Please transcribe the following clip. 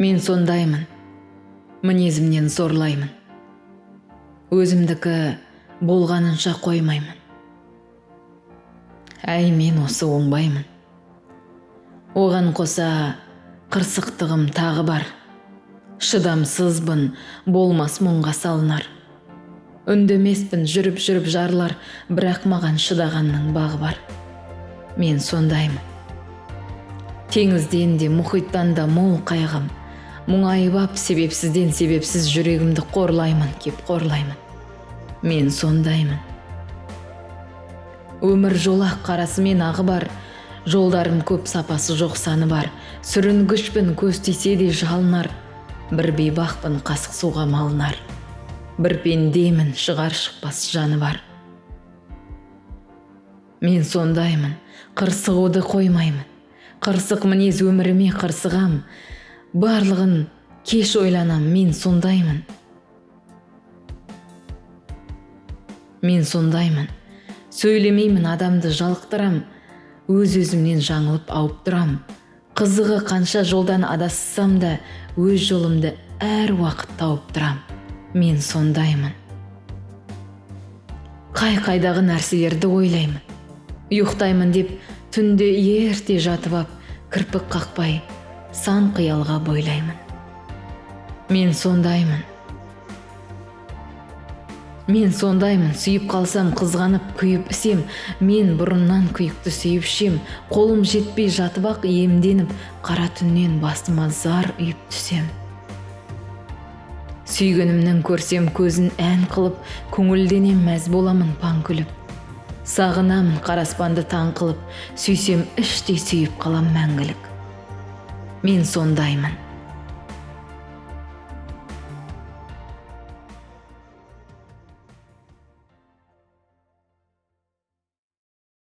Мен сондаймын, мінезімнен зорлаймын. Өзімдікі болғанынша қоймаймын. Әй, мен осы оңбаймын. Оған қоса қырсықтығым тағы бар. Шыдамсызбын, болмас мұңға салынар. Үндемеспін, жүріп-жүріп жарылар, бірақ маған шыдағанның бағы бар. Мен сондаймын. Теңізден де, мұхиттан да мол қайғым. Мұңайып ап, себепсізден себепсіз жүрегімді қорлаймын, кеп қорлаймын. Мен сондаймын. Өмір жолақ қарасы мен ағы бар, жолдарым көп, сапасы жоқ саны бар. Сүрінгішпін, көз тисе де жалынар, бір бейбақпын, қасық суға малынар. Бір пендемін, шығар шықпас жаны бар. Мен сондаймын, қырсығуды қоймаймын. Қырсық мінез өміріме қырсығам, барлығын кеш ойланам, мен сондаймын. Мен сондаймын. Сөйлемеймін, адамды жалықтырам, өз-өзімнен жаңылып ауып тұрам. Қызығы қанша жолдан адассам да, өз жолымды әр уақыт тауып тұрам. Мен сондаймын. Қай-қайдағы нәрселерді ойлаймын. Ұйықтаймын деп түнде ерте жатып ап, кірпік қақпай, сан қиялға бойлаймын. Мен сондаймын. Мен сондаймын, сүйіп қалсам қызғанып күйіп ісем, мен бұрыннан күйікті сүйіп ішем, қолым жетпей жатып ақ иемденіп, қара түннен басыма зар үйіп түсем. Сүйгенімнің көрсем көзін ән қылып, көңілденем, мәз боламын паң күліп. Сағынамын қара аспанды таң қылып, сүйсем іштей сүйіп қалам мәңгілік. Мен сондаймын.